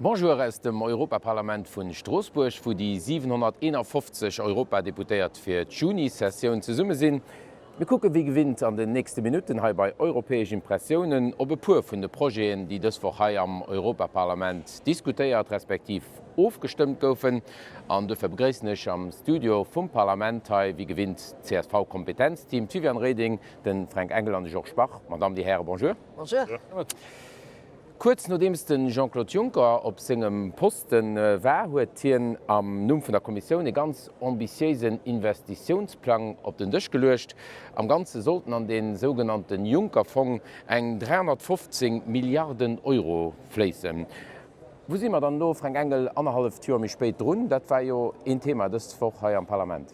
Bonjour aus dem Europaparlament vu Stroossbuerg, wou déi 751 Europadeputéiert fir d'Juni-Sessioun zesumme sinn. Mir kucke wéi gewinnt an den nächste Minutten hei bei Europäesch Impressiounen op e puer vun de Projeten, déi dës Woch hei am Europaparlament diskutéiert respektiv ofgestëmmt goufen. An duerfir begréissen ech am Studio vum Parlament hei wéi gewinnt d'CSV-Kompetenzteam, d'Viviane Reding, de Fränk Engel an de Georges Bach. Madame, Dir Häre, bonjour. Bonjour. Kuerz nodeems de Jean-Claude Juncker op sengem Poste war, huet hien am Numm vun der Kommissioun e ganz ambitiéisen Investitiounsplang op den Dësch geluecht. Am Ganze sollten an dee sougenannte Juncker-Fong eng 315 Milliarden Euro fléissen. Wou si mer dann elo, Fränk Engel, annerhalleft Joer méi spéit drun? Dat war jo een Thema dës Woch hei am Parlament.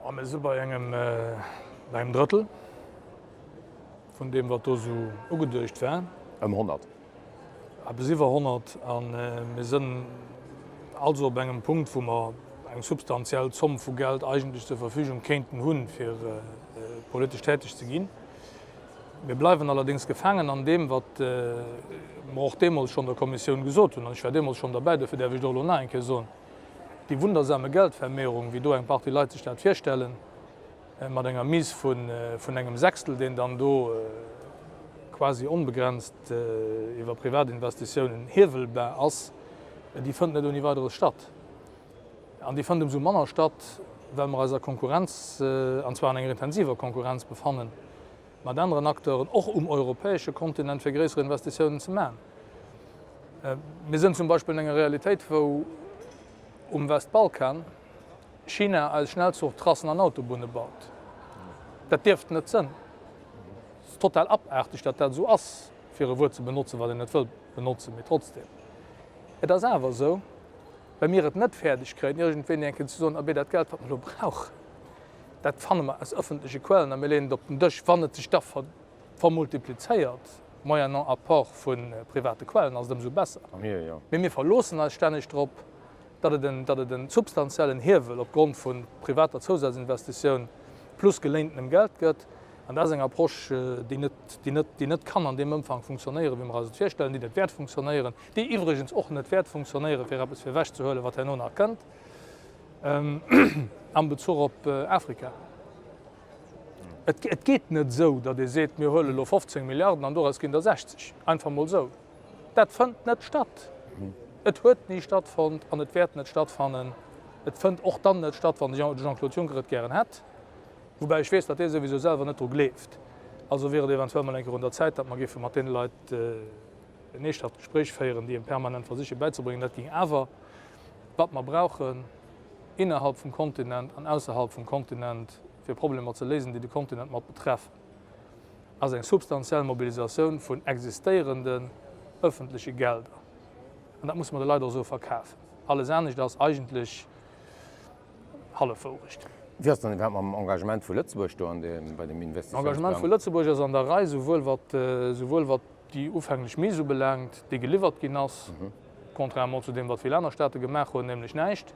A mir si bei engem Drëttel. Vun deem, wat do esou ugeduecht war. Ëm 100. Eppes iwwer 100. A mir sënn also op engem Punkt, wou mer eng substantiell Zomm vu Geld eigentlech zur Verfügung kéinten hunn, fir politesch täteg ze ginn. Mir bleiwen allerdéngs gefaangen an deem, wat mer och deemools schonn der Kommissioun gesot hunn, an ech war deemools schonn derbäi, dofir däerf ech et och elo nach eng Kéier soen, Déi wundersame Geldvermehrung, wéi do eng Partie Leit sech dat virstellen, mat enger Mise vun engem Sechstel, deen dann do quasi onbegrenzt iwwer Privatinvestitiounen hiewelbar ass, déi fënnt net ouni Weideres statt. An déi fënnt ëmsou manner statt, well mer eis a Konkurrenz, an zwar an enger intensiver Konkurrenz befannen mat aneren Acteuren, och um europäesche Kontinent, fir gréisser Investitiounen ze maachen. Mir sënn zum Beispill an enger Realitéit, wou um Westbalkan, China eis Schnellzuchtrassen an Autobunne baut. Dat dierft net sënn. Et ass total abaarteg, datt dat esou ass, fir e Wuert ze benotzen, wat een net wëll benotzen, mee trotzdem. Et ass awer esou, well mir et net fäerdeg kréien, iergendwéini eng Kéier ze soen, abee, dat Geld, wat mer elo brauchen, dat fanne mer aus ëffentleche Quellen a mir leeën et op den Dësch, wann et sech da vermultiplizéiert, moyennant Apport vu private Quellen, ass et ëmsou besser. Mee mir verloossen eis stänneg drop, datt et en, datt et en substantiellen Hiewel opgrond vu privater Zousazinvestitioun plus geléintenem Geld gëtt. An dat ass eng Approche, déi net, déi net, déi net kann an deem Ëmfang funktionéieren, wéi mer eis et virstellen, déi net wäert funktionéieren, déi iwwregens och net wäert funktionéieren, fir eppes virwechzehuelen, wat herno nach kënnt am Bezuch op Afrika. Et, et geet net esou, datt ee seet, mir huele lo 15 Milliarden an doraus ginn der 60, einfach mol esou. Dat fënnt net statt. Et huet ni stattfonnt an et wäert net stattfannen. Et fënnt och dann net statt, wann de Jean-Claude Juncker et gären hätt. Woubäi ech weess, datt dee souwisou selwer net dru gleeft. Also wier et eventuell mol eng Kéier un der Zäit, datt mer géife mat deene Leit en eeschthaft Gespréich féieren, déi em permanent versiche bäizebréngen, dat géing awer, wat mer brauchen innerhalb vum Kontinent an ausserhalb vum Kontinent, fir Problemer ze léisen, déi de Kontinent mat betreffen. ass eng substantiell Mobilisatioun vun existéierenden öffentleche Gelder. An dat musse mer de Leit och esou verkafen. Alles anescht ass eigentlech Hallefwourecht. Wéi ass et dann iwwerhaapt mam Engagement vu Lëtzebuerg do an deem, bei dem Investitiounsplang? D'Engagement vu Lëtzebuerg ass an der Rei, souwuel wat, souwuel wat déi ufänglech Mise ubelaangt, déi geliwwert ginn ass, contrairement zu deem, wat vill aner Staate gemaach hunn, nämlech näischt.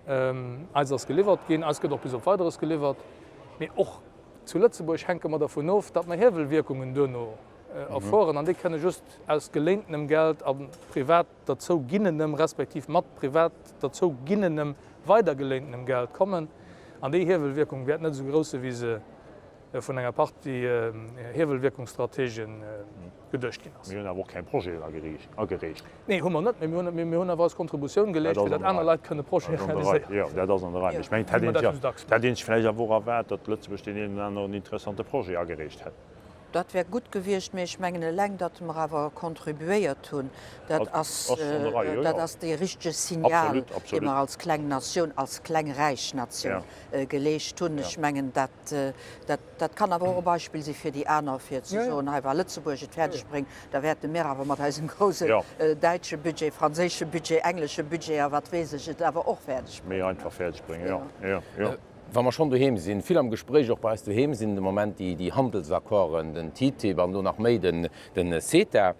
Eis ass geliwwert ginn, eis gëtt och bis op Weideres geliwwert, mee och Zu Lëtzebuerg hänke mer dervun of, datt mer Hiewelwierkungen duerno erfueren, an déi kënne just aus geléintenem Geld a privat derzouginnenem, respektiv mat privat derzouginnenem weidergeléintenem Geld kommen. An déi Hiewelwierkung wäert net esou grouss sinn, wéi se vun enger Partie Hiewelwierkungsstrategien geduecht ginn ass. Mir hunn awer och keng Projeten agereecht. Nee, hu mer net, mee mir hunn awer eis Kontributioun geleescht, fir datt aner Leit kënne Projete realiséieren. Jo, dat ass an der Rei. Mee ech mengen, et hätt een sech vläicht awer och erwaart, datt Lëtzebuerg deen een oder aneren interessante Projet agereecht hätt. Dat wär gutt gewiescht, mee ech mengen, eleng datt mer awer contribuéiert hunn, dat ass, dat ass dee richtege Signal, dee mer als kleng Natioun, als kleng räich Natioun geleescht hunn. Ech mengen, dat, dat. Dat kann awer och e Beispill si fir déi aner, fir ze soen, hei wa Lëtzebuerg et fäerdeg bréngt, da wäerte mir awer mat eisem groussen däitsche Budget, franséische Budget, englesche Budget a wat weess ech et awer och fäerdeg bréngen. Méi einfach fäerdeg bréngen, jo, jo, jo. Wa mer schonn doheem sinn, vill am Gespréich och bei eis doheem sinn de Moment déi Handelsaccorden, den TTIP an elo nach méi den CETA.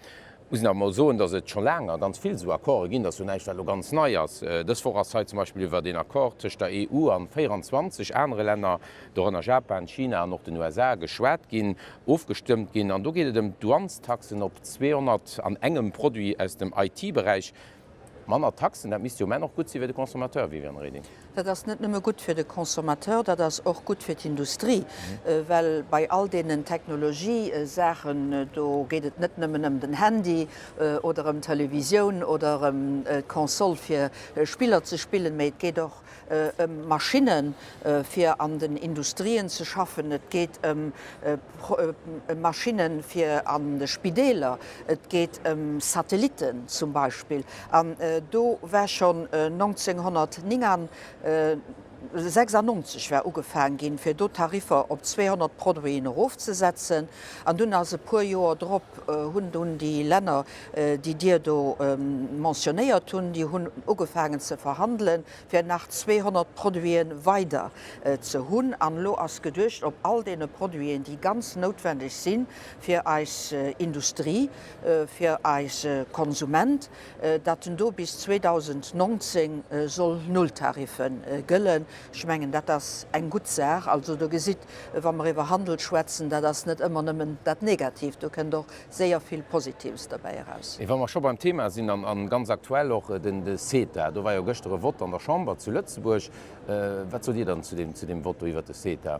Muss een awer mol soen, datt et scho laang a ganz vill esou Accorde ginn, datt jo näischt wat elo ganz nei ass. Dës Woch ass hei zum Beispill iwwert een Accord tëscht der EU an 24 anere Länner, dorënner Japan, China an och den USA, geschwat ginn, ofgestëmmt ginn. An do geet et ëm d'Douanestaxen op 200 an engem Produit aus dem IT-Beräich. Manner Taxen, dat misst jo um Enn och gutt si fir de Consommateur, Viviane Reding. Dat ass net nëmme gutt fir de Consommateur, dat ass och gutt fir d'Industrie, well bei all deenen Technologiesaachen, do geet et net nëmmen ëm den Handy oder ëm d'Televisioun oder ëm d'Console fir Spiller ze spillen, mee et geet och ëm Maschinnen, fir an den Industrien ze schaffen, et geet ëm Maschinnen fir an de Spideeler, et geet ëm Satellitten zum Beispill. An do war schonn 1996 war ugefaang ginn, fir do d'Tariffer op 200 Produiten erofzesetzen. An dunn ass e puer Joer drop, hunn dunn déi Länner, déi Dir do mentionnéiert hunn, déi hunn ugefaangen ze verhandelen, fir nach 200 Produite weider ze hunn. An elo ass geduecht, op all deene Produiten, déi ganz noutwendeg si fir eis Industrie, fir eise Konsument, datt en do bis 2019 soll Nulltariffe gëllen. Ech mengen, dat ass eng gutt Saach. Also do gesitt, wa mer iwwer Handel schwätzen, dat ass net ëmmer nëmmen dat Negatiivt, do kënnt och séier vill Positives derbäi eraus. Mee wa mer scho beim Thema sinn, an ganz aktuell och den CETA, do war jo gëschter e Vott an der Chamber zu Lëtzebuerg. Wat sot Dir dann zu deem Vott do iwwert de CETA?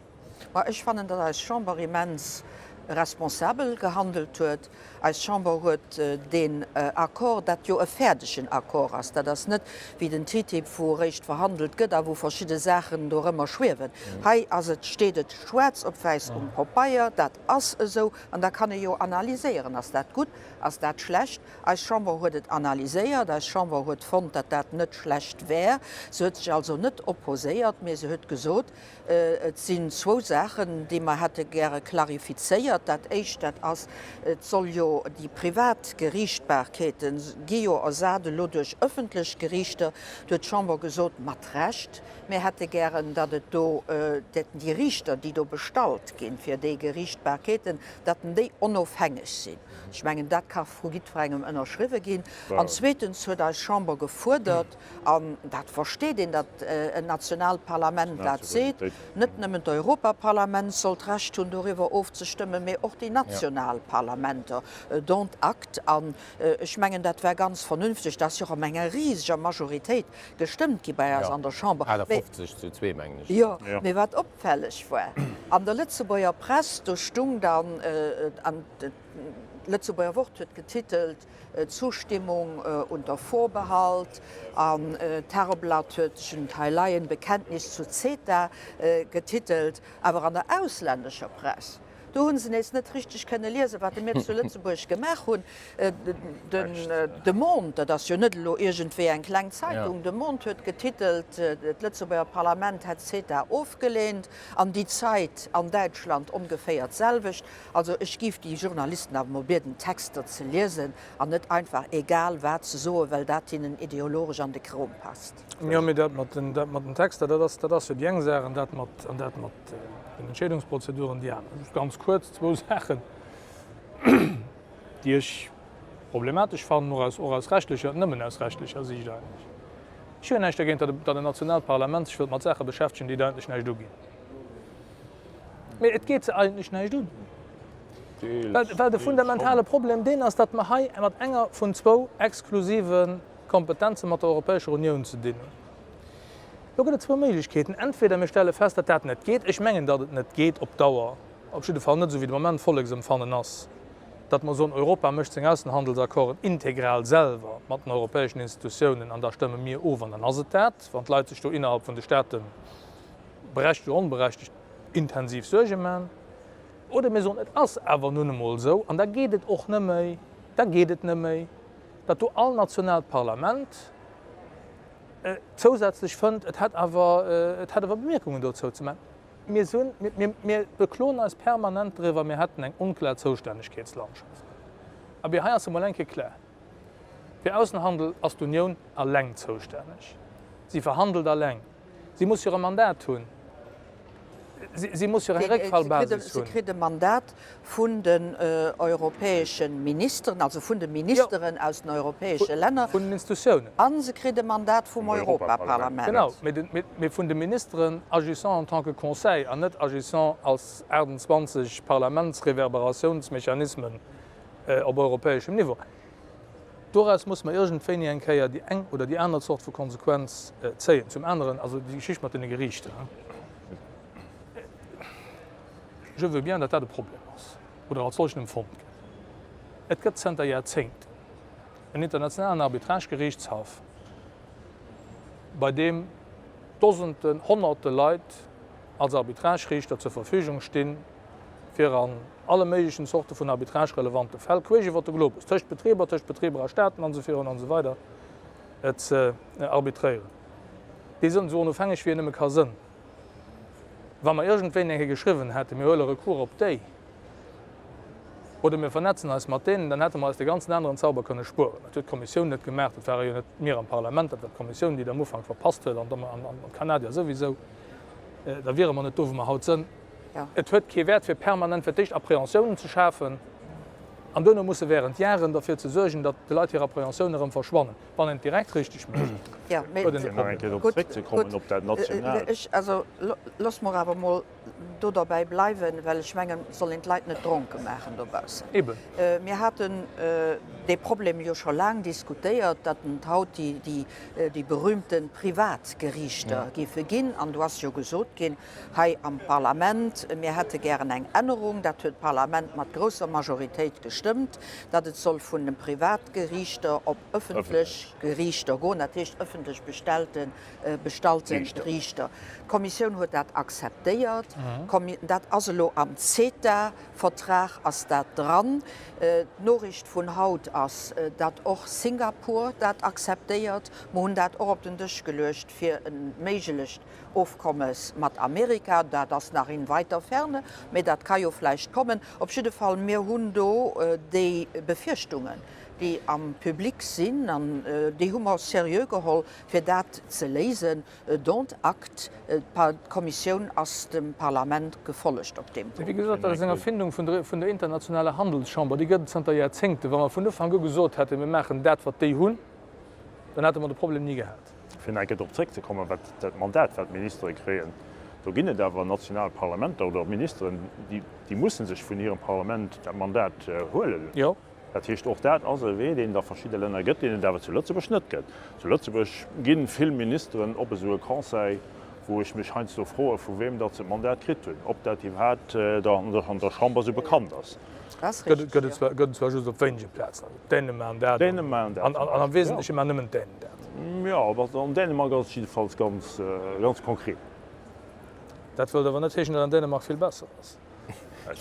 Ma ech fannen, datt eis Chamber immens responsabel gehandelt huet. Eis Chamber huet deen Accord, dat jo e fäerdegen Accord ass, dat ass net wéi den TTIP, wou eréischt verhandelt gëtt a wou verschidde Saachen dorëmmer schwiewen. Hei ass et, steet et schwaarz op wäiss um Popeier, dat ass esou. An da kann ee jo analyséieren, Ass dat gutt, ass dat schlecht? Eis Chamber huet et analyséiert. Eis Chamber huet fonnt, datt dat net schlecht wär. Se huet sech also net opposéiert, mee se huet gesot, Et sinn zwou Saachen, déi mer hätte gäre klarifizéiert. Dat Éischt, dat ass, et soll jo déi privat Geriichtbarkeete gi jo ersat elo duerch ëffentlech Geriichter. Do huet d'Chamber gesot, mat Recht, Mir hätte gären, datt et do, datt déi Riichter, déi do bestallt ginn, fir déi Geriichtbarkeeten, datt déi onofhängeg sinn. Ech mengen, dat ka vu jiddwerengem ënnerschriwwe ginn. An zweetens huet eis Chamber gefuerdert, an dat versteet een, datt en nationaalt Parlament dat seet, net nëmmen d'Europaparlament soll d'Recht hunn, doriwwer ofzestëmmen, mee och déi national Parlamenter, dont acte. An ech mengen, dat war ganz vernünfteg. Dat ass jo och an enger riseger Majoritéit Gestëmmt gi bei eis an der Chamber. 58 zu 2, mengen ech. Jo, mee wat opfälleg war, an der Lëtzebuerger Press, do stung dann, an d'Lëtzebuerger Wort huet getitelt, Zustimmung unter Vorbehalt, an d'Tageblatt huet, ech hunn et hei leien, Bekenntnis zu CETA getitelt, awer an der ausländescher Press, Do hunn se nees net richteg kënne liesen, wat mir zu Lëtzebuerg gemaach hunn. De Monde, dat ass jo net elo iergendwéi eng kleng Zeitung, de Monde huet getitelt, d'Lëtzebuerger Parlament hätt CETA ofgeleent, an Die Zeit an Däitschland ongeféier d'selwecht. Also ech géif déi Journalisten awer mol bieden, d'Texter ze liesen an net einfach egal wat ze soen, well dat hinnen ideologesch an de Krom passt. Jo, mee dat mat den Texter, dat ass jo déi eng Saach, an dat mat Den Entscheedungsprozeduren, déi aner. Just ganz kuerz zwou Saachen, déi ech problematesch fannen, och aus, och aus rechtlecher, nëmmen aus rechtlecher Siicht eigentlech. Ech hu jo näischt dergéint, datt, datt en nationaalt Parlament sech wëllt mat Saache beschäftegen, déi et eigentlech näischt uginn. Mee et geet se eigentlech näischt un. Well, well de fundamentale Problem deen ass, datt mer hei mat enger vun zwou exklusive Kompetenze mat der Europäescher Unioun ze dinn hunn. Do gëtt et zwou Méiglechkeeten, Entweder mir stelle fest, datt dat net geet, ech mengen, datt et net geet op Dauer, op jidde Fall net esou wéi de Moment d'Volleksempfannen ass, datt mer soen, Europa mécht seng Aussenhandelsaccorden integral selwer mat den europäeschen Institutiounen an da stëmme mir of an dann ass et dat, wann d'Leit sech do innerhalb vun de Staate berechtegt oder onberechtegt intensiv Suerge maachen. Oder mir soen, et ass awer nun emol esou an da geet et och net méi, da geet et net méi, datt do all nationaalt Parlament, Zousätzlech fënnt, et hätt awer, et hätt awer Bemierkungen dozou ze maachen. Mir sinn, mir, mir bekloen eis permanent driwwer, mir hätten eng onklar Zoustännegkeetslandschaft. Abee, hei ass se emol eng Kéier klar, Fir Aussenhandel ass d'Unioun alleng zoustänneg. Si verhandelt alleng. Si muss hire Mandat hunn. Si muss jo eng Réckfallbasis hunn. Se kritt e Mandat vun den europäesche Ministeren, also vun de Ministeren aus den europäesche Länner. Vun den Institutiounen. A se kritt e Mandat vum Europaparlament. Genau, mee vun de Ministeren agissant en tant que Conseil an net agissant als 28 Parlamentsreverberatiounsmechanismen op europäeschem Niveau. Doraus muss mer iergendwéini eng Kéier déi eng oder déi aner Zort vu Konsequenz zéien. Zum aneren, also déi Geschicht mat deene Geriichter, je veux bien, datt dat e Problem ass oder als solchen empfonnt gëtt. Et gëtt zënter Jarzéngten en internationalen Arbitraggerichtshaff, bei deem Dosenden, Honnerte Leit als Arbitrageriichter zur Verfügung stinn, fir an alle méiglechen Zorte vun arbitragerelevante Fäll queesch iwwer de Globus, tëscht Betriber, tëscht Betriber a Staaten an esou virun an esou weider ze arbitréieren. Déi sënn esou onofhängeg wéi een nëmme ka sënn. Wa mer iergendwéini eng Kéier geschriwwen hätten, mir huele Recours op déi oder mir vernetzen eis mat deenen, dann hätte mer eis dee ganzen aneren Zauber kënne spueren. Dat huet d'Kommissioun net gemaach, dat ware jo net mir am Parlament, dat war d'Kommissioun, déi et am Ufank verpasst huet an d'Kanadier souwisou. Da wiere mer net do, wou mer haut sënn. Et huet kee Wäert, fir permanent fir d'éischt Appréhensiounen ze schafen an duerno musse während Jaren derfir ze suergen, datt de Leit hir Appréhensiounen erëm verschwannen. Wann een et direkt richteg mécht, huet een e Problem. Gutt, gutt. Ech, also looss mer awer emol do derbäi bleiwen, well ech mengen, et soll een d'Leit net dronke maachen dobaussen. Eben. Mir haten dee Problem jo scho laang diskutéiert, datt et haut déi, déi berühmte Privatgeriichter géife ginn. An do ass jo gesot ginn, hei am Parlament, mir hätte gären eng Ännerung, dat huet d'Parlament mat grousser Majoritéit gestëmmt, datt et soll vun de Privatgeriichter op ëffentlech Geriichter goen, dat heescht ëffentlech bestellte bestallte Riichter. D'Kommissioun huet dat akzeptéiert. Dat ass elo am CETA-Vertrag ass dat dran. D'Noriicht vun haut ass, datt och Singapur dat akzeptéiert. Mer hunn dat och op den Dësch geluecht fir e méiglecht Ofkommes mat Amerika, dat ass nach in weiter Ferne, mä dat ka jo vläicht kommen. Op jidde Fall, mir hunn do déi Befürchtungen, déi am Public sinn, an déi hu mer seriö geholl, fir dat ze léisen. Dont acte. D'Kommissioun ass dem Parlament gefollegt op deem Punkt. Wéi gesot, dat ass eng Erfindung vun der internationaler Handelschamber, déi gëtt et zanter Jarzéngten. Wa mer vun Ufank u gesot hätten, mir maachen dat, wat déi hunn, dann hätte mer de Problem ni gehat. Fir nach eng Kéier drop zréckzekommen, wat dat Mandat, wat d'Ministere kréien, do ginn et awer national Parlamenter oder Ministeren, déi musse sech vun hirem Parlament dat Mandat huelen. Jo. Dat heescht, och dat ass e Wee, deen et a verschidde Länner gëtt, deen et awer zu Lëtzebuerg net gëtt. Zu Lëtzebuerg gi vill Ministeren op esou e Conseil, wou ech mech heiansdo froe vu wem datt se d'Mandat kritt hunn, ob dat iwwerhaapt an der Chamber esou bekannt ass. Gëtt et zwar just op wéinege Plazen, also Dänemark dat an am Wesentleche maachen nëmmen d'Dänen dat. Jo, an Dänemark ass et jiddefalls ganz, ganz konkret. Dat wëllt awer net heeschen, datt an Dänemark vill besser ass.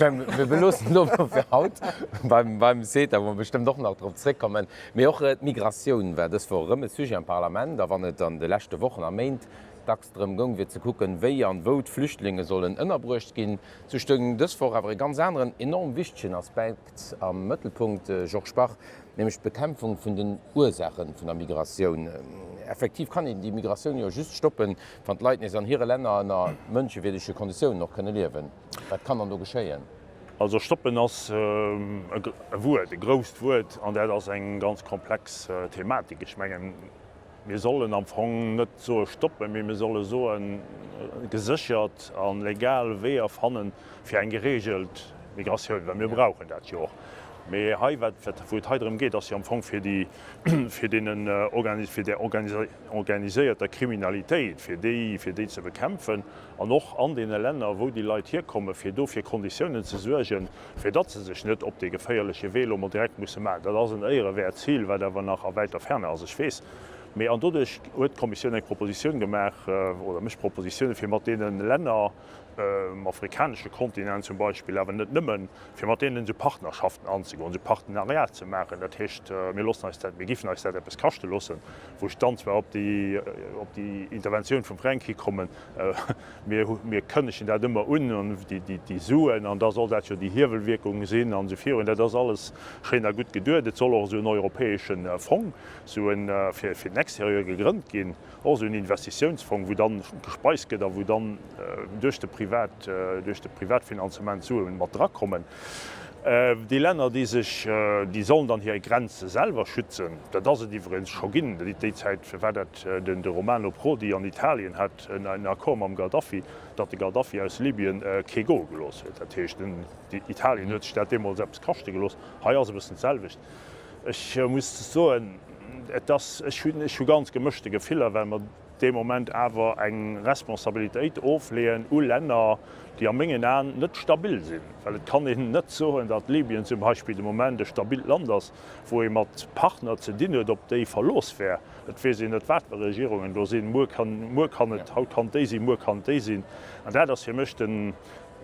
Mir beloossen et elo fir haut beim CETA, wou mer bestëmmt och nach drop zréckkommen. Mee och d'Migratioun war dës Woch erëm e Sujet am Parlament. A wann et an de leschte Wochen a Méint dacks drëm goung, fir ze kucken, wéi an wou d'Flüchtlinge sollen ënnerbruecht ginn, sou stoung dës Woch awer e ganz aneren, enorm wichtegen Aspekt am Mëttelpunkt, Georges Bach, nämlech d'Bekämpfung vun den Ursaache vun der Migratioun. Effektiv kann een déi Migratioun jo just stoppen, wann d'Leit nees an hire Länner ënner mënschewierdege Konditiounen och kënne liewen. Wat kann dann do geschéien? Also stoppen ass e Wuert, e grousst Wuert, an dat ass eng ganz komplex Thematik. Ech mengen, Mir sollen am Fong net soe stoppen, mee mir solle soen, geséchert a legal Weeër fannen fir eng gereegelt Migratioun, well mir brauchen dat jo och. Mee hei, wat, wou et hei drëm geet, ass jo am Fong fir déi, fir deenen, fir där organiséierter Kriminalitéit, fir déi, fir déi ze bekämpfen an och an deene Länner, wou déi Leit hierkommen, fir do fir Konditiounen ze suergen, fir datt se sech net op dee geféierleche Wee elo mol direkt musse maachen. Dat ass en éierewäert Zil, wat awer nach a wäiter Ferne ass, ech weess. Mee an doduerch huet d'Kommissioun eng Propositioun gemaach, oder mécht Propositiounen, fir mat deene Länner um afrikanesche Kontinent zum Beispill, awer net nëmmen, fir mat deenen esou Partnerschaften anzegoen, esou Partenariat ze maachen. Dat heescht, mir loossen eis dat, mir giffen eis dat eppes kaschte loossen, wou ech dann zwar op déi, op déi Interventioun vum Fränk hikommen, Mir, mir kënnegen dat ëmmer un, an déi, déi, déi Suen, an da soll dat jo déi Hiewelwierkung sinn an esou virun. Dat ass alles schéin a gutt geduet. Et soll och esou en europäesche Fong, esou en, fir, fir den. Exterieur gegrënnt ginn, och esou en Investitiounsfong, wou dann gespeist gëtt a wou dann duerch de Privat, duerch de Privatfinanzement Sue mat drakommen. Déi Länner, déi sech, déi sollen dann hir Grenze selwer schützen. Dat ass et iwwregens scho ginn. Déi Zäit war dat den de Romano Prodi an Italien hat en Accord mam Gaddafi, datt de Gaddafi aus Libyen kee goe gelooss huet. Dat heescht, den Italien huet sech dat deemools eppes kaschte gelooss. Hei ass e bëssen d'selwecht. Ech muss soen, et ass, ech hunn, ech hu ganz gemëschte Gefiller, well mer dee Moment awer eng Responsabilitéit ofleeën u Länner, déi a mengen Aen net stabil sinn. Well et kann een net soen, datt Libyen zum Beispill de Moment e stabilt Land ass, wou ee mat Partner ze dinn huet, op déi Verlooss wär. Et weess een net, wat fir Regierungen do sinn. Muer kann, muer kann et, haut kann et déi sinn, muer kann et déi sinn. An dat ass fir mech den,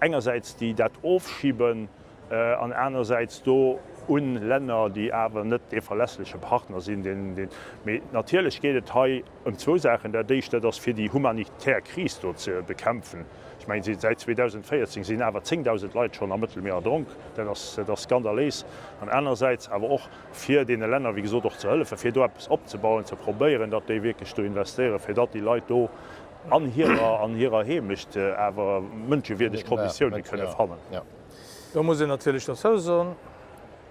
engersäits déi dat ofschiben, an anersäits do un Länner, déi awer net dee verlässleche Partner sinn, deen, deen. Mee natierlech geet et hei ëm zwou Saachen. Dat éischt, dat ass fir déi humanitär Kris do ze bekämpfen. Ech mengen, säit 2014 sinn awer 10.000 Leit schonn am Mëttelmier erdronk. Dat ass, dat ass skandaléis. An anersäits awer och fir deene Länner, wéi gesot, och ze hëllefen, fir do eppes opzebauen, ze probéieren, datt déi wierklech do investéieren, fir datt déi Leit do an hirer, an hirer Heemecht awer mënschewierdeg Konditiounen kënne fannen. Do muss een natierlech derzou soen,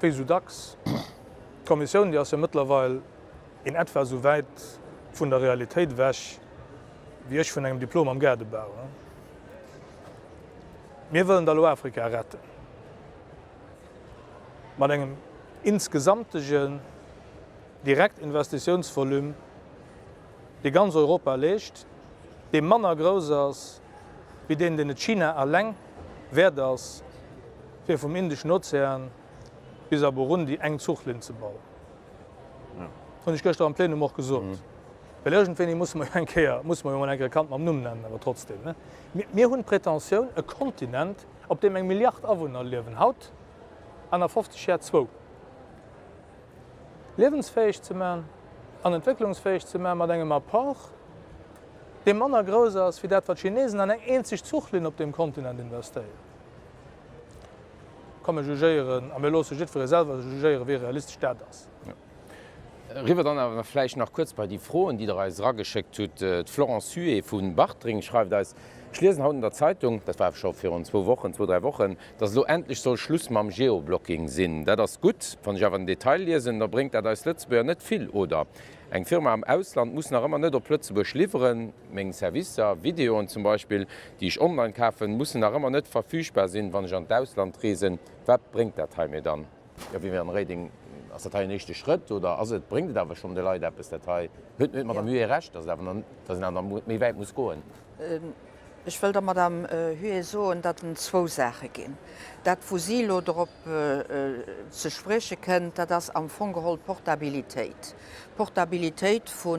wéi esou dacks, d'Kommissioun, déi ass jo mëttlerweil in etwa esou wäit vun der Realitéit ewech wéi ech vun engem Diplom am Gaardebau. Mir wëllen da lo Afrika retten mat engem insgesamtegen Direktinvestitiounsvolume, dee ganz Europa leescht, dee manner grouss ass wéi deen, deen et China eleng wäert ass, fir vum Indeschen Ozean bis a Burundi eng Zuchlinn ze bauen. Hunn ech gëschter am Plenum och gesot. Well iergendwéini musse mer jo eng Kéier, musse mer jo emol eng Kéier e Kand mam Numm nennen, awer trotzdem, ne? Mir hunn d'Pretentioun, e Kontinent, op deem eng Milliard Awunner liewen, haut an a 50 Jar zwou, liewensfäeg ze man an entwécklungsfäeg ze man mat engem Apport, dee manner grouss ass wéi dat, wat d'Chinesen an eng eenzeg Zuchlinn op deem Kontinent investéieren. Komm mir jugéieren a mir loosse jiddweree selwer jugéieren, wéi realistesch dat ass. Eriwwer dann awer vläicht nach kuerz bei déi Froen, déi Der eis erageschéckt hutt. D'Florence Huet vu Bartreng schreift eis, Ech liesen haut an der Zeitung, dat war scho virun zwou Wochen, zwou, dräi Wochen, dass elo endlech soll Schluss mam Geoblocking sinn. Dat ass gutt. Wann ech awer den Detail liesen, da bréngt dat eis Lëtzebuerger net vill, oder? Eng Firma am Ausland muss nach ëmmer net op Lëtzebuerg liwweren. Meng Servicer, Videoen zum Beispill, déi ech online kafen, mussen nach ëmmer net verfügbar sinn, wann ech an d'Ausland reesen. Wat bréngt dat hei mir dann? Jo, Viviane Reding, ass dat hei en éischte Schrëtt oder ass et, bréngt et awer schonn de Leit eppes, dat hei? Huet d'Madame Huet Recht, dass et awer nach, dass een awer nach méi wäit muss goen? Ech wëll der Madame Huet soen, datt en zwou Saache ginn. Dat, wou si elo drop ze sprieche kënnt, dat ass am Fong geholl d'Portabilitéit. D'Portabilitéit vu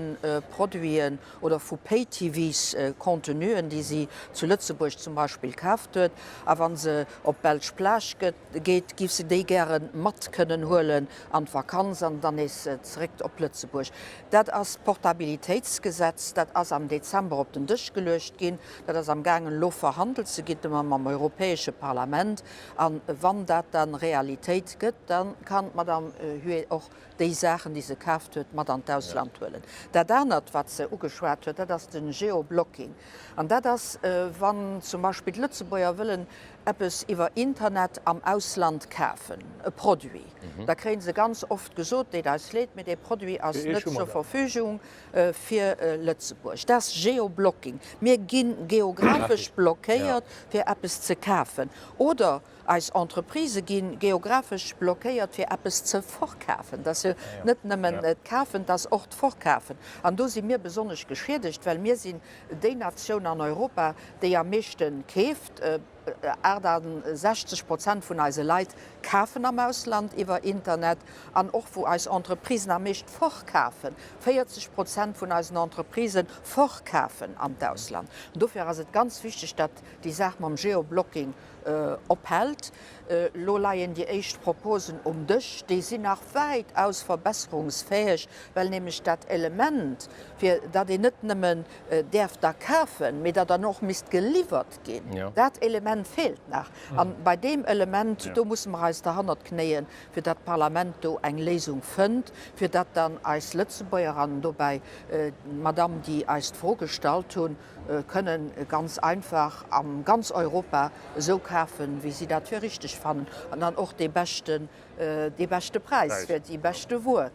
Produiten oder vu Pay-TVs-Contenuen, déi si zu Lëtzebuerg zum Beispill kaaft huet. A wa se op d'belsch Plage geet, géif se déi gäre mat kënnen huelen an d'Vakanz an dann nees zeréck op Lëtzebuerg. Dat ass d'Portabilitéitsgesetz, dat ass am Dezember op den Dësch geluecht ginn. Dat ass amgaangen elo verhandelt ze ginn mam Europäesche Parlament. A wann dat da Realitéit gëtt, da kann d'Madame Huet och déi Saachen, déi se kaaft huet, mat an d'Ausland huelen. Dat anert, wat se ugeschwat huet, dat ass de Geoblocking. An dat ass, wann zum Beispill d'Lëtzebuerger wëllen eppes iwwer Internet am Ausland kafen, e Produit, da kréie se ganz oft gesot, Deet eis leed, mee dee Produit ass net zur Verfügung fir Lëtzebuerg. Dat ass Geoblocking. Mir gi geographesch blockéiert, fir eppes ze kafen. Oder eis Entreprisë gi geographesch blockéiert, fir eppes ze verkafen. Dat ass jo net nëmmen d'Kafen, dat ass och d'Verkafen. An do si mir besonnesch geschiedegt, well mir sinn déi Natioun an Europa, déi am meeschte keeft. 68 Prozent vun eise Leit kafen am Ausland iwwer Internet an och wou eis Entreprisen am meescht verkafen, 40 Prozent vun eisen Entreprisë verkafen an d'Ausland. An dofir ass et ganz wichteg, datt déi Saach mam Geoblocking. ophält. Elo leien déi éischt Proposen um Dësch. Déi sinn nach wäitaus verbesserungsfäeg, well nämlech dat Element, fir datt een net nëmmen däerf da kafen, mee datt dann och misst geliwwert ginn, dat Element feelt nach. A bei deem Element, do musse mer eis derhannert knéien, fir datt d'Parlament do eng Léisung fënnt, fir datt dann eis Lëtzebuerger, an dobäi d'Madame, déi eis d'Fro gestallt hunn, kënnen ganz einfach a ganz Europa esou kafen, wéi si dat fir richteg fannen, an dann och dee beschten, dee beschte Präis fir déi beschte Wuer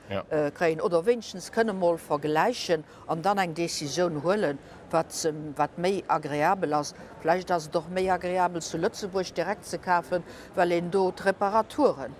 kréien oder wéinstens kënne mol vergläichen an dann eng Décisioun huelen, wat, wat méi agreabel ass. Vläicht ass et och méi agreabel zu Lëtzebuerg direkt ze kafen, well een do d'Reparaturen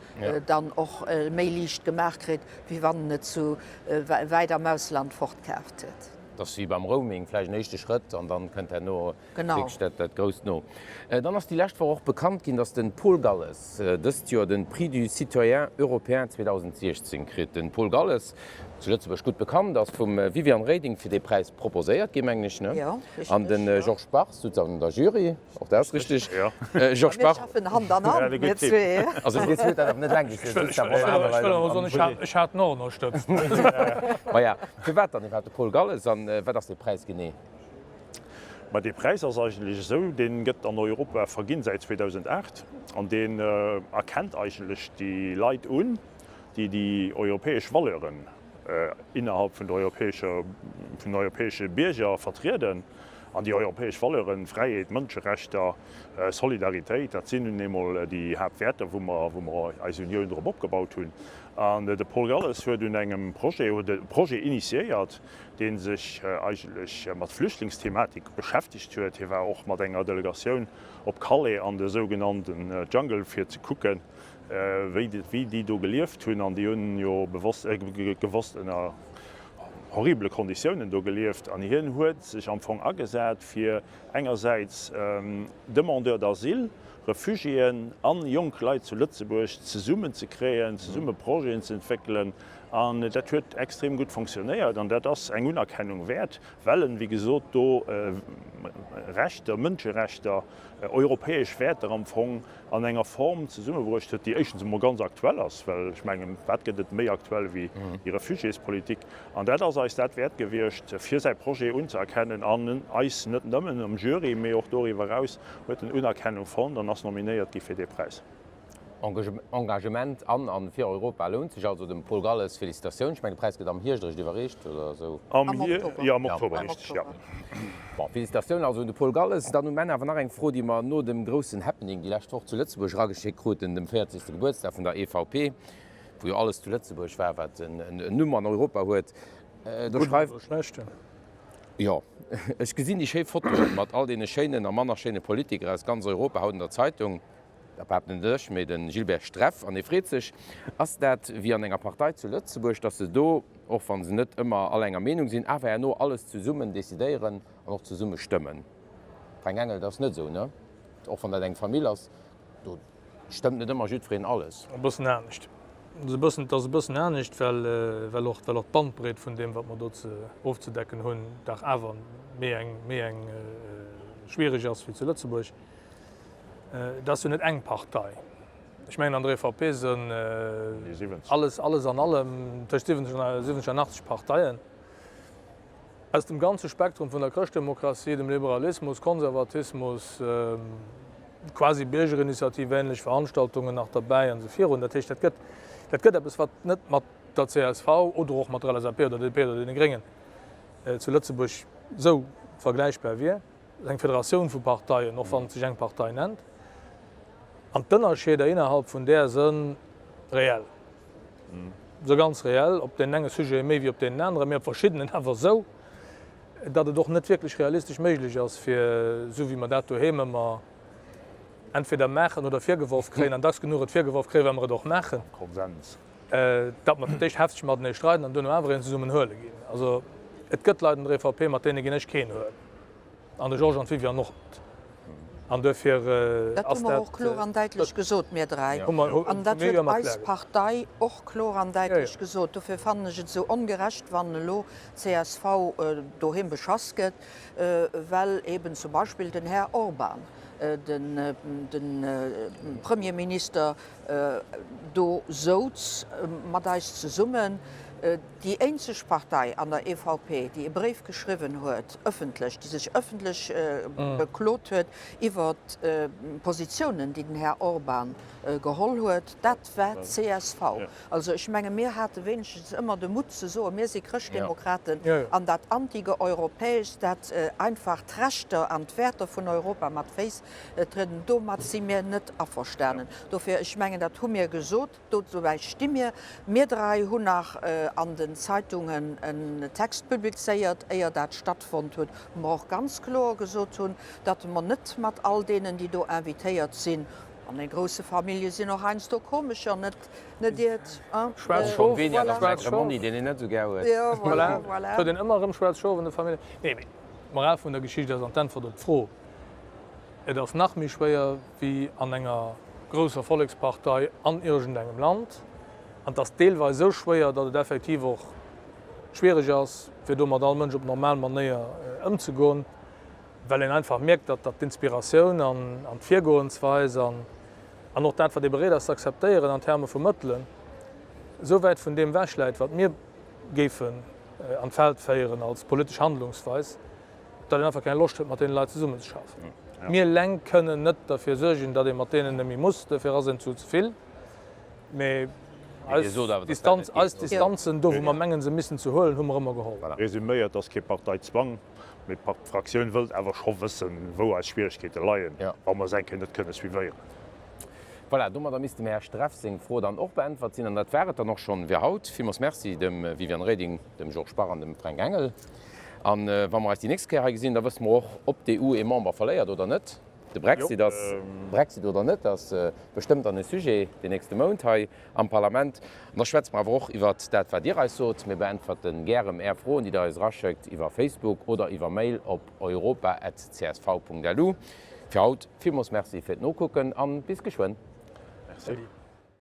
dann och méi liicht gemaach kritt, wéi wann en et zu wäit am Ausland fortkaaft huet. Dat ass wéi beim Roaming, vläicht en éischte Schrëtt an dann kënnt herno wierklech dat Grousst no. Dann ass déi lescht Woch och bekannt ginn, datt de Paul Galles dëst Joer de Prix du citoyen européen 2016 kritt. De Paul Galles, zu Lëtzebuerg gutt bekannt, ass vum Viviane Reding fir dee Präis proposéiert ginn, mengen ech, ne? An de Georges Bach sutz an der Jury. Och dat ass richteg. Georges Bach. Mir schaffen Hand an Hand, mir zwee. Also dir zwee hutt dat awer net laang gespiert. Ech wëll awer soen, ech hat en och ënnerstëtzt. Maja, firwat dann iwwerhaapt de Paul Galles an wat ass dee Präis genee? Ma dee Präis ass eigentlech esou, dee gëtt an Europa verginn säit 2008 an deen erkennt eigentlech déi Leit un, déi déi europäesch Valeuren innerhalb vun der europäescher, vun den europäesche Bierger vertrieden. An déi europäesch Valeuren, Fräiheet, Mënscherechter, Solidaritéit, dat sinn nun eemol déi Haaptwäerter, wou mer, wou mer eis Unioun drop opgebaut hunn. An de Paul Galles huet un engem Projet, huet e Projet initiéiert, dee sech eigentlech mat Flüchtlingsthematik beschäftegt huet. Hie war och mat enger Delegatioun op Calais an de sougenannten Jungle, fir ze kucken, wéi déi do gelieft hunn, an déi hunn jo bewosst, gewosst ënner horribele Konditiounen do gelieft, an hien huet sech am Fong agesat, fir engersäits Demandeurs d'asile, Refugiéen an jonk Leit zu Lëtzebuerg zesummen ze kréien, zesumme Projeten ze entwéckelen, an dat huet extrem gutt fonctionnéiert, an dat ass eng Unerkennung wäert, well en, wéi gesot, do Rechter, Mënscherechter, europäesch Wäerter am Fong an enger Form zesummebruecht huet, déi éischtens emol ganz aktuell ass, well ech mengen, wat gëtt et méi aktuell wéi déi Refugiéspolitik? An dat ass eis dat wäert gewiescht, fir säi Projet unzëerkennen an eis, net nëmmen am Jury, mee och doriwwer eraus, huet en Unerkennung fonnt an ass nominéiert gi fir dee Präis. Engagement an a fir Europa lount sech also. Dem Paul Galles Felicitatioun. Ech mengen, de Präis gëtt am Hierscht eréischt iwwerreecht oder esou. Am jo, am Oktober, richteg, jo. Bon, Felicitatioun also un de Paul Galles. Dann um Enn awer nach eng Fro, déi mer no dem groussen Happening déi lescht Woch zu Lëtzebuerg erageschéckt kruten, dem 40. Gebuertsdag vun der EVP, wou jo alles zu Lëtzebuerg war, wat en Numm an Europa huet. Do schreift. Gudden oder schlechten? Jo, ech gesinn déi schéi Fotoen mat all deene schéinen a manner schéine Politiker aus ganz Europa haut an der Zeitung. Dat behaapt net ech, mee de Gilbert Streff. An e freet sech, Ass dat wéi an enger Partei zu Lëtzebuerg, datt se do, och wa se net ëmmer all enger Meenung sinn, awer herno alles zesummen decidéieren an och zesumme stëmmen? Fränk Engel, Dat ass net esou, ne? Och wann dat eng Famill ass, do stëmmt net ëmmer jiddwereen alles. E bëssen anescht. Et ass e bëssen, et ass e bëssen anescht, well, well och, well och d'Bandbreet vun deem, wat mer do ze ofzedecken hunn, dach awer méi eng, méi eng schwierig ass wéi zu Lëtzebuerg. Et ass jo net eng Partei. Ech mengen an der EVP sënn alles, alles an allem tëscht 70 an 70 an 80 Parteien. Aus dem ganze Spektrum vun der Chrëschtdemokratie, dem Liberalismus, Konservatismus, quasi Biergerinitiativ-ähnlech Veranstaltungen nach derbäi an esou virun. Dat heescht, dat gëtt, dat gëtt eppes, wat net mat der csv oder och mat der LSAP oder der DP oder deene Gréngen zu Lëtzebuerg esou vergläichbar wier. Eng Federatioun vu Parteien, och wann et sech eng Partei nennt. An d'Ënnerscheeder innerhalb vun där së reell, sou ganz reell, op deenen enge Sujete méi wéi op deenen aneren, mee op verschiddenen awer esou, datt et och net wierklech realistesch méiglech ass, fir esou wéi mer dat doheem ëmmer entweder maachen oder virgeworf kréien, an dacks genuch et virgeworf kréien, well mer et och maachen, datt mer fir d'éischt hefteg matenee streiden an duerno awer een zesummen huele ginn. Also et gëtt Leit an der EVP, mat deene ginn ech keen huelen. An de Georges an d'Viviane och net. An duerfir Dat hu ass mer dat. och kloer an däitlech gesot, mir dräi. Hu mer, An dat hu mir huet jo ëmmer eis kloer gesot. Partei och kloer an Jo, jo. däitlech gesot. Dofir fannen ech et esou ongerecht, wann elo csv doheem beschass gëtt, well eben zum Beispill den Här Orban. De Premierminister do souz mat eis zesummen. Déi eenzeg Partei an der EVP, déi e Bréif geschriwwen huet, ëffentlech, déi sech ëffentlech beklot huet iwwert d'Positiounen, déi den Här Orban geholl huet, dat war d'CSV. Also ech menge mir hate wéinegstens ëmmer de Mutt ze soen, mir si Chrëschtdemokraten an dat Antigeeuropäescht, dat einfach d'Rechter an d'Wäerter vun Europa mat Féiss trieden, domat si mir net averstanen. Dofir, ech mengen, dat hu mir gesot, dozubäi sti mir. Mir drai hunn nach an den Zeitungen en Text publizéiert, éier dat stattfonnt huet, wou mer och ganz kloer gesot hunn, datt mer net mat all deenen, déi do invitéiert sinn, An den grousse Famillje sinn och heiansdo komescher, net net iert, hein? Schwaarz Schof, voilà. Schwaarz Schof. Deen een net esou gär huet. Jo, voilà, voilà. Et huet een ëmmer erëm schwaarz Schof an de Familljen. Nee, mee d'Moral vun der Geschicht ass, an d'Äntwert op d'Fro, Et ass nach méi schwéier wéi an enger grousser Vollekspartei an iergendengem Land. An et ass deelweis esou schwéier, datt et effektiv och schwiereg ass, fir do mat all Mënsch op normal Manéier ëmzegoen. well een einfach mierkt, datt datt d'Inspiratioun an d'Virgoensweis an an och dat, wat ee bereet ass ze akzeptéieren an Terme vu Mëttelen, esou wäit vun deem ewech läit, wat mir géifen an d'Feld féieren als politesch Handlungsweis, datt een einfach keng Loscht huet, mat deene Leit zesummenzeschaffen. Mir eleng kënnen net derfir suergen, datt ee mat deenen net méi muss, dofir ass een zu ze vill. Mee eis Distanz, eis Distanzen, do wou mer mengen, se missen ze huelen, hu mer ëmmer geholl. Resüméiert ass kee Parteizwang. Mee d'Fraktioun wëllt awer scho wëssen, wou eis Schwieregkeete leien, wa mer se eng Kéier net kënne suivéieren. Voilà, domadder misst dem Här Streff seng Fro dann och beäntwert sinn. An dat war et dann och schonn fir haut. Villmools Merci dem Viviane Reding, dem Georges Bach an dem Fränk Engel. A wa mer eis déi nächst Kéier hei gesinn, da wësse mer och, ob d'EU ee Member verléiert oder net. De Brexit ass, Brexit oder net, ass bestëmmt dann e Sujet den nächste Mount hei am Parlament. An da schwätze mer awer och iwwert dat, wat Dir eis sot. Mir beäntwerte gärem Är Froen, déi Der eis eraschéckt iwwer Facebook oder iwwer Mail op europa@csv.lu. Fir haut villmools Merci fir d'Nokucken an bis geschwënn. Merci.